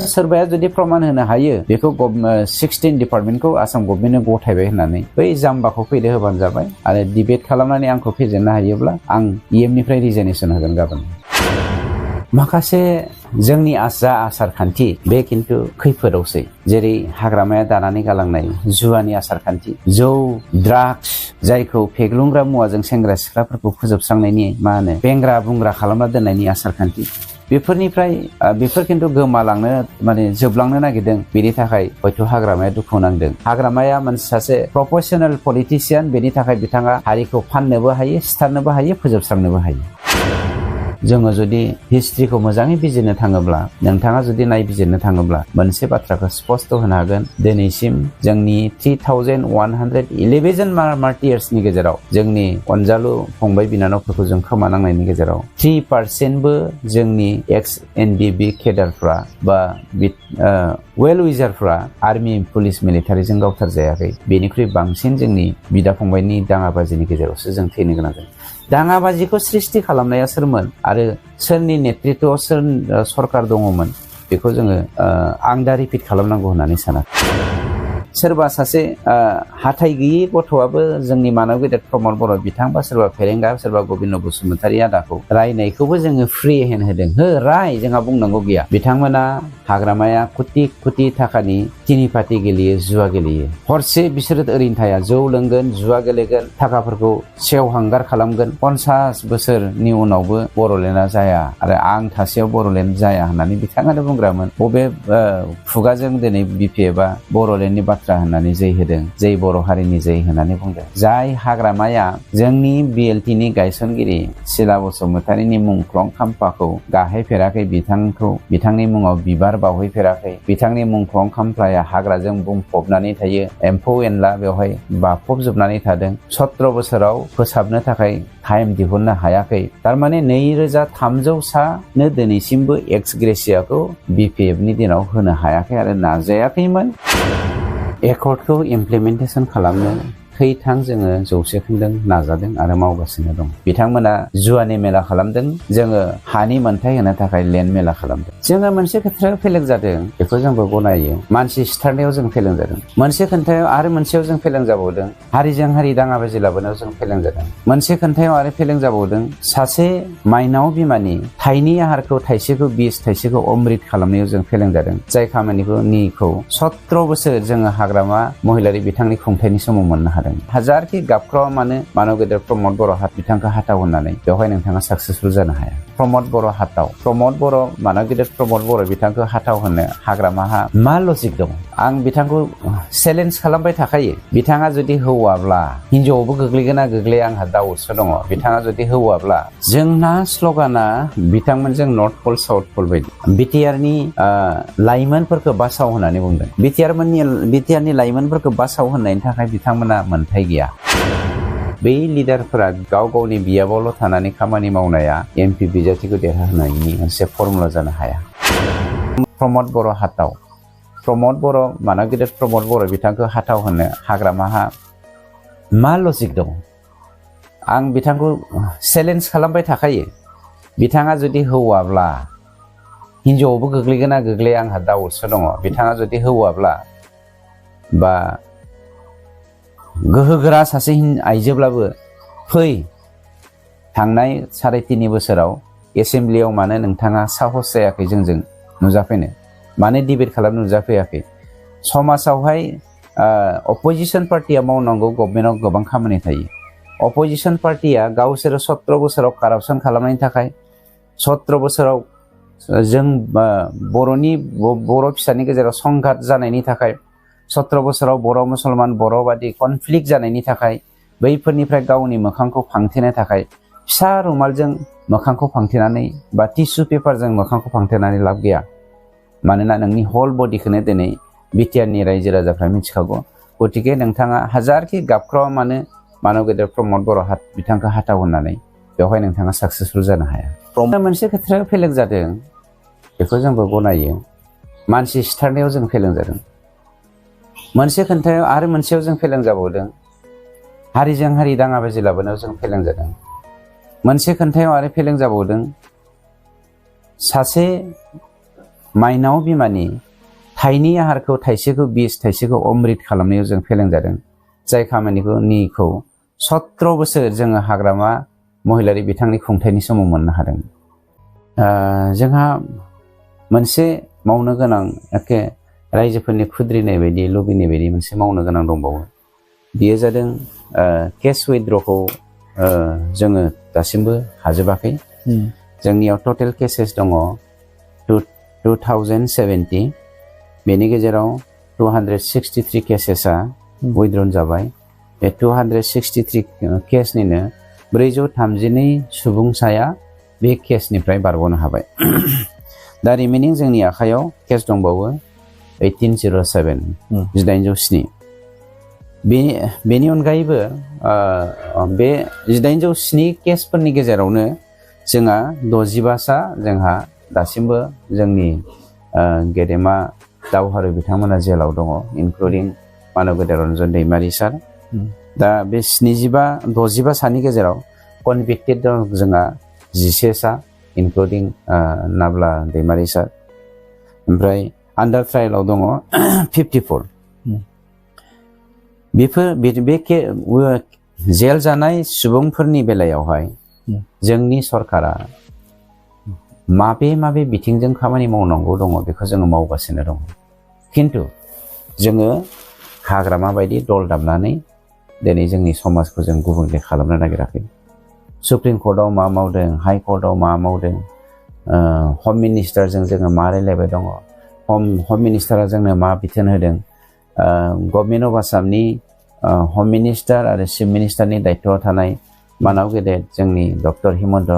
सोरबाया जुदि प्रमान होनो हायो बेखौ 16 डिपार्टमेन्टखौ आसाम गभर्नमेन्टनो गथायबाय होननानै बै जाम्बाखौ फैदो होबानो जाबाय आरो डिबेट खालामनानै आंखौ फेजेननो हायोब्ला आं EMनिफ्राय रिजाइनेसन होगोन गाबोन। माखासे जोंनि जा आसार खान्थि बे खिन्थु खैफोदावसै, जेरै हाग्रामाया दानानै गालांनाय जुवानि आसार खान्थि, जौ ड्राग्स जायखौ फेग्लुंग्रा मुवाजों सेंग्रा सिख्लाफोरखौ फोजोबस्रांनायनि बेंग्रा बुंग्रा खालामना दोननायनि आसार खान्थि, बेफोर खिन्थु गोमालांनो जोबलांनो नागिरदों। बेनि थाखाय हयथ' हाग्रामाया दुखु नांदों। हाग्रामाया सासे प्रफेसनेल पलिटिशियान, बेनि थाखाय बिथाङा हारिखौ फाननोबो हायो, सिथारनोबो हायो, फोजोबस्रांनोबो हायो। जोङो जुदि हिस्ट्रिखौ मोजाङै बिजिरनो थाङोब्ला, नोंथाङा जुदि नायबिजिरनो थाङोब्ला मोनसे बाथ्राखौ स्पष्ट होनो हागोन। दिनैसिम जोंनि 3111 जन मार्टियार्सनि गेजेराव, जोंनि अनजालु फंबाय बिनानावफोरखौ जों खोमानांनायनि गेजेराव 3%बो जोंनि एक्स NDB केडारफ्रा बा वेल विजारफ्रा आर्मि पुलिस मिलिटारिजों गावथार जायाखै। बेनिख्रुइ बांसिन जोंनि बिदा फंबायनि दाङाबाजिनि गेजेरावसो जों थैनो गोनां जादों। दाङाबाजिखौ सृष्टि खालामनाया सोरमोन आरो सोरनि नेतृत्वआव सोर सरकार दङमोन बेखौ जोङो आं दा रिपिट खालामनांगौ होननानै साना। सोरबा सासे हाथाय गैयै गथ'आबो जोंनि मानब गेदेर प्रमद बर' बिथां बा सोरबा फेरेंगा, सोरबा गबिन्द बसुमतारी आदाखौ रायनायखौबो जोङो फ्रि हेन्ड होदों। हो राय, जोंहा बुंनांगौ गैया। बिथांमोना हाग्रामाया कोटि थाखानि तिनि पार्टि गेलेयो, जुवा गेलेयो। हरसे बिसोरो ओरैनो थाया, जौ लोंगोन, जुवा गेलेगोन, थाखाफोरखौ सेवहांगार खालामगोन। 50 बोसोरनि उनावबो बर'लेण्डआ जाया आरो आं थासेयाव बर'लेण्ड जाया होननानै बिथाङानो बुंग्रामोन। बबे खुगाजों दिनै BPFआ बर'लेण्डनि बाथ्रा होननानै जै होदों, जै बर' हारिनि जै होननानै बुंदों। जाय हाग्रामाया जोंनि BLTनि गायसनगिरि सिला बसुमतारीनि मुंख्लं खाम्फाखौ गाहैफेराखै, बिथांनि मुङाव बिबार बावहैफेराखै, बिथांनि मुंख्लं खाम्फाया हाग्राजों बुंफबनानै थायो, एम्फौ एनला बेवहाय बाफबजोबनानै थादों। 17 बोसोराव फोसाबनो थाखाय टाइम दिहुननो हायाखै। थारमाने 2300नो दिनैसिमबो एक्स ग्रेसियाखौ BPFनि दिनाव होनो हायाखै आरो नाजायाखैमोन। एकर्डखौ इमप्लिमेन्टेसन खालामनो थैथां जोङो 100% नाजादों आरो मावगासिनो दं। बिथांमोना जुवानि मेला खालामदों, जोङो हानि मोन्थाय होनो थाखाय लेन्ड मेला खालामदों। जोङो मोनसे खोथायाव फेलें जादों, बेखौ जोंबो गनायो। मानसि सिथारनायाव जों फेलें जादों। मोनसे खोन्थायाव आरो मोनसेयाव जों फेलें जाबावदों, हारिजों हारि दाङाबाजि लाबोनायाव जों फेलें जादों। मोनसे खोन्थायाव आरो फेलें जाबावदों, सासे माइनाव बिमानि थाइनै आहारखौ थाइसेखौ बिस, थाइसेखौ अमृत खालामनायाव जों फेलें जादों। जाय खामानिखौ 17 बोसोर जोङो हाग्रामा महिलारि बिथांनि खुंथायनि समाव मोननो हादों। हाजारखि गाबख्रावा मानो मानव गेदेर प्रमद बर' बिथांखौ हाथाव होननानै बेवहाय नोंथाङा साक्सेसफुल जानो हाया। प्रमद बर' हाथाव, प्रमद बर' मानव गेदेर प्रमद बर' बिथांखौ हाथाव होननो हाग्रामाहा मा लजिक दं? आं बिथांखौ चेलेन्ज खालामबाय थाखायो। बिथाङा जुदि हौवाब्ला, हिनजावआवबो गोग्लैगोन ना गोग्लैया आंहा दाउटसो दङ। बिथाङा जुदि हौवाब्ला, जोंना स्लगाना बिथांमोनजों नर्थ पल साउथ पल बायदि। BTRनि लाइमोनफोरखौ बासाव होननानै बुंदों। BTRनि लाइमोनफोरखौ बासाव होननायनि थाखाय बिथांमोना मोन्थाय गैया। बै लिडारफोरा गाव गावनि बियाबावल' थानानै खामानि मावनाया MP बिजाथिखौ देरहाहोनायनि मोनसे फर्मुला जानो हाया। प्रमद बर' हाथाव, प्रमद बर' मानव गेदेर प्रमद बर' बिथांखौ हाथाव होननो हाग्रामाहा मा लजिक दं? आं बिथांखौ चेलेन्ज खालामबाय थाखायो। बिथाङा जुदि हौवाब्ला, हिनजावआवबो गोग्लैगोन ना गोग्लैया आंहा दाउटसो दङ। बिथाङा जुदि हौवाब्ला बा गोहोगोरा सासे आइजोब्लाबो फै, थांनाय 3.5 बोसोराव एसेम्ब्लियाव मानो नोंथाङा साहस जायाखै जोंजों नुजाफैनो? मानो डिबेट खालामनो नुजाफैयाखै? समाजावहाय अपोजिसन पार्टिया मावनांगौ गभर्नमेन्टआव गोबां खामानि थायो। अपोजिसन पार्टिया गावसोरो 17 बोसोराव कारापसन खालामनायनि थाखाय, 17 बोसोराव जों बर' फिसानि गेजेराव संघात जानायनि थाखाय, 17 बोसोराव बर' मुसलमान बर'बादि कनफ्लिक्ट जानायनि थाखाय, बैफोरनिफ्राय गावनि मोखांखौ फांथेनो थाखाय फिसा रुमालजों मोखांखौ फांथेनानै बा टिसु पेपारजों मोखांखौ फांथेनानै लाब गैया। मानोना नोंनि हल बडिखौनो दिनै BTRनि रायजो राजाफ्रा मिथिखागौ। गतिके नोंथाङा हाजारखि गाबख्रावा मानो मानव गेदेर प्रमद बर' बिथांखौ हाथाव होननानै बेवहाय नोंथाङा साक्सेसफुल जानो हाया। मोनसे खोथायाव फेलें जादों, बेखौ जोंबो गनायो। मानसि सिथारनायाव जों फेलें जादों। मोनसे खोन्थायाव आरो मोनसेयाव जों फेलें जाबावदों, हारिजों हारि दाङाबाजि लाबोनायाव जों फेलें जादों। मोनसे खोन्थायाव आरो फेलें जाबावदों, सासे माइनाव बिमानि थाइनै आहारखौ थाइसेखौ बिस थाइसेखौ अमृत खालामनायाव जों फेलें जादों। जाय खामानिखौ 17 बोसोर जोङो हाग्रामा महिलारि बिथांनि खुंथायनि समाव मोननो हादों। जोंहा मोनसे मावनो गोनां एखे रायजोफोरनि खुद्रिनाय बायदि लुबैनाय बायदि मोनसे मावनो गोनां दंबावो। बेयो जादों केस उइथड्रखौ जोङो दासिमबो हाजोबाखै। जोंनियाव टटेल केसेस दङ 2070। बेनि गेजेराव 263 केसेसआ उइथड्रन जाबाय। बे 263 केसनिनो 432 सुबुंसाया बे केसनिफ्राय बारग'नो हाबाय। दा रिमेनिं जोंनि आखायाव केस दंबावो 1807 1807। बेनि अनगायैबो बे 1807 केसफोरनि गेजेरावनो जोंहा 65सा जोंहा दासिमबो जोंनि गेदेमा दावहारु बिथांमोना जेलाव दङ, इनक्लुडिं मानब गेदेर रन्जन दैमारि सार। दा बे 65 सानि गेजेराव कनभिक्टेड दं जोंहा 11 सा, इनक्लुडिं नाब्ला दैमारि सार। ओमफ्राय आन्डार ट्रायेलाव दङ 54। बे जेल जानाय सुबुंफोरनि बेलायावहाय जोंनि सरकारा माबे बिथिंजों खामानि मावनांगौ दङ बेखौ जोङो मावगासिनो दङ। खिन्थु जोङो हाग्रामा बायदि दल दामनानै दिनै जोंनि समाजखौ जों गुबुंले खालामनो नागिराखै। सुप्रिम कर्टआव मा मावदों, हाइ कर्टआव मा मावदों, हम मिनिस्टारजों जोङो मा रायलायबाय दङ, हम मिनिस्टारा जोंनो मा बिथोन होदों। गभर्नमेन्ट अफ आसामनि हम मिनिस्टार आरो चिफ मिनिस्टारनि दायित्वआव थानाय मानाव गेदेर जोंनि डक्टर हिमन्त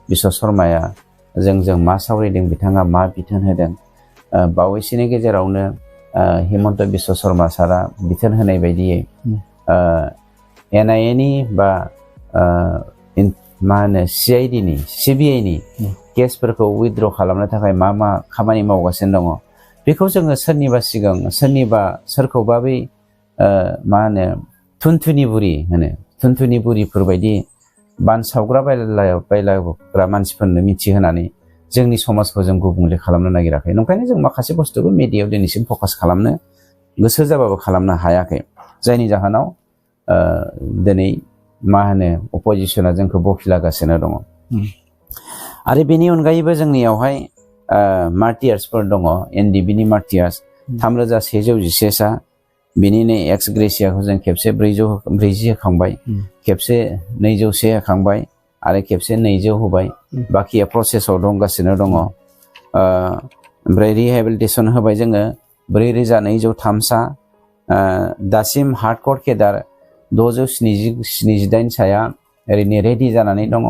बिश्व शर्माया जोंजों मा सावरायदों, बिथाङा मा बिथोन होदों। बावैसोनि गेजेरावनो हिमन्त बिश्व शर्मा सारा बिथोन होनाय बायदियै NIA नि बा मा होनो CID नि CBI नि केसफोरखौ उइथड्र खालामनो थाखाय मा खामानि मावगासिनो दङ बेखौ जोङो सोरनिबा सिगां सोरखौबा बै मा होनो थुनथुनि बुरिफोरबायदि बानसावग्रा बायलाग्रा मानसिफोरनो मिथिहोनानै जोंनि समाजखौ जों गुबुंले खालामनो नागिराखै। नंखायनो जों माखासे बुस्थुखौ मिडियायाव दिनैसिम फकास खालामनो गोसो जाबाबो खालामनो हायाखै। जायनि जाहोनाव दिनै मा होनो अपोजिसना जोंखौ बखिलागासिनो दङ। आरो बेनि अनगायैबो जोंनियावहाय मार्टियार्सफोर दङ। NDB नि मार्टियार्स 3111 सा। बिनिनो एक्स ग्रेसियाखौ जों खेबसे 440 होखांबाय, खेबसे 201 होखांबाय आरो खेबसे 200 होबाय। बाखिया प्रसेसआव दंगासिनो दङ। ओमफ्राय रिहेबिलिटेसन होबाय जोङो 4203 सा। दासिम हार्डकर केडार 678 साया ओरैनो रेडि जानानै दङ।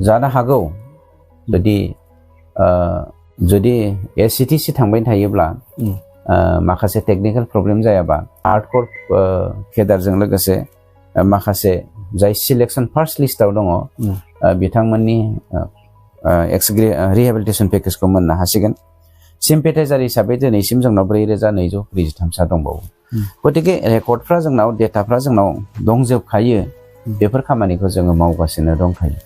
जानो हागौ जुदि SCTC थांबाय थायोब्ला माखासे टेक्निकेल प्रब्लेम जायाबा हार्डकर केडारजों लोगोसे माखासे जाय सिलेक्सन फार्स्ट लिस्टआव दङ बिथांमोननि रिहेबिलिटेसन पेकेजखौ मोननो हासिगोन। सिम्पेटाइजार हिसाबै दिनैसिम जोंनाव 4243 सा दंबावो। गतिके रेकर्डफ्रा जोंनाव, डेटाफ्रा जोंनाव दंजोबखायो। बेफोर खामानिखौ जोङो मावगासिनो दंखायो।